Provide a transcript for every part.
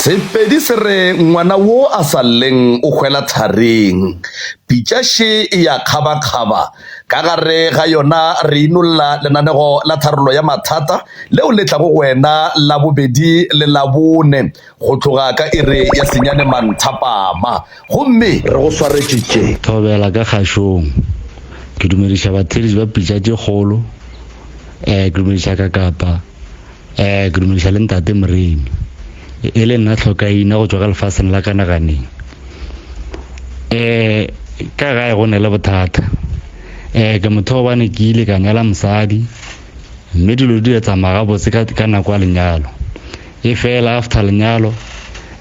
Sepedi se re ngwana wo a sa lleng o hwela tharing. Pitša še e ya kgabakgaba. Ka gare ga yona re inolla lenanego la tharollo ya mathata leo le tlago go wena Labobedi le Labone go tloga ka iri ya senyane manthapama. Gomme re go swaretše tše. Thobela ka kgašong. Ke dumediša batheeletši ba pitša tše kgolo. Um ke dumediša Kakapa. Um ke dumediša le ntate Moremi. E le nna Tlhokaina go tšwa ka lefaseng la ka naganeng. Um ka gae go ne le bothata. Um ke motho gobane ke ile ka nyala mosadi mme dilo di tsamaya gabotse ka nako ya lenyalo. E fela after lenyalo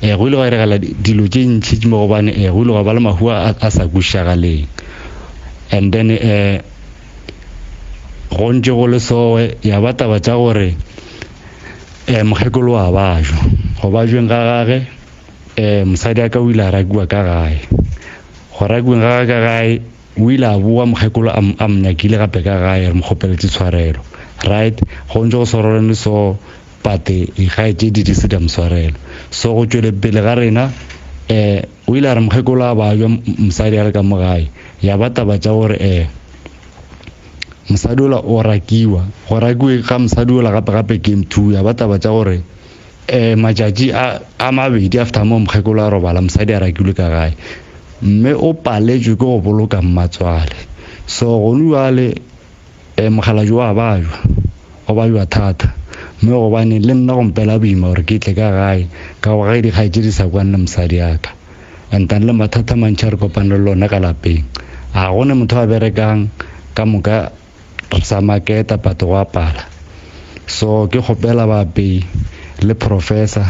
um go ile gwa diragala dilo tše ntši mo gobane um go ile gwa ba le mahu a sa kwešišagaleng. And then um go ntše go le sowe ya ba taba tša gore um mokgekolo wa bajwa. Go bajweng ga gage um mosadi a ka o ile a rakiwa ka gae. Go rakiweng ga gage ka gae o ile a boa mokgekolo a mo nyakile gape ka gae re mo kgopeletše tshwarelo. Right go ntše go swarelane so but dikgaetšedi di se di mo swarela. So go tšwele pele ga rena um o ile a re mokgekolo a bajwa mosadi a le ka mo gae ya ba taba tša gore um mosadi ola o rakiwa go rakiwe ga mosadi ola gape gape game 2 ya ba taba tša gore um matšatši a mabedi after mo mokgekolo a robala mosadi a rakilwe ka gae mme o paletšwe ke go boloka mmatswale. So gone jwale um mokgalabje wa bajwa o bajwa thata mme gobane le nna go mpela boima gore ke tle ka gae ka gore ge dikgaetšedi di sa kwane le mosadi ya ka. And then le mathata a mantši a re kopane le lona ka lapeng. A go ne motho a berekang ka moka re sa maketa but go apala. So ke kgopela baapei le professor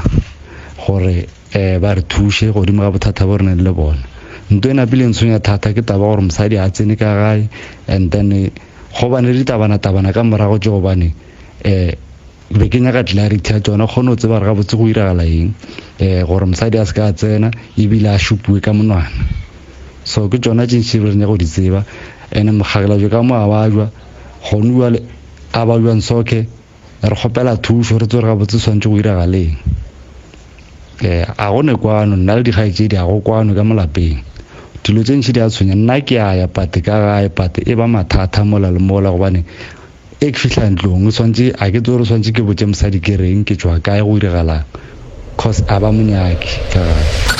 gore um ba re thuše godimo ga bothata bo re nang le bona. Nto e napile ntshwenya thata ke taba gore mosadi a tsene ka gae and then go bane le ditabana-tabana ka morago tše gobane um be ke nyaka clarity ya tšona kgone go tseba gore gabotse go iragala eng um gore mosadi a se ka tsena ebile a šupiwe ka monwana. So ke tšona tše ntši re nyaka go di tseba. And mokgalabje ka mo a bajwa gone jwale a bajwang soke re kgopela thušo re tsebe gabotse tshwanetse go iragaleng. Um a go ne kwano nna le dikgaetšedi a go kwano ka mo lapeng. Dilo tše ntši di a tshwenya nna ke a ya pate ka gae pate e ba mathata mola le mola gobane e ke fihla ntlong o tshwanetse a ke tsebe gore tshwanetse ke botše mosadi ke reng ke tšwa kae go iragalang cause a ba monyake ka gae.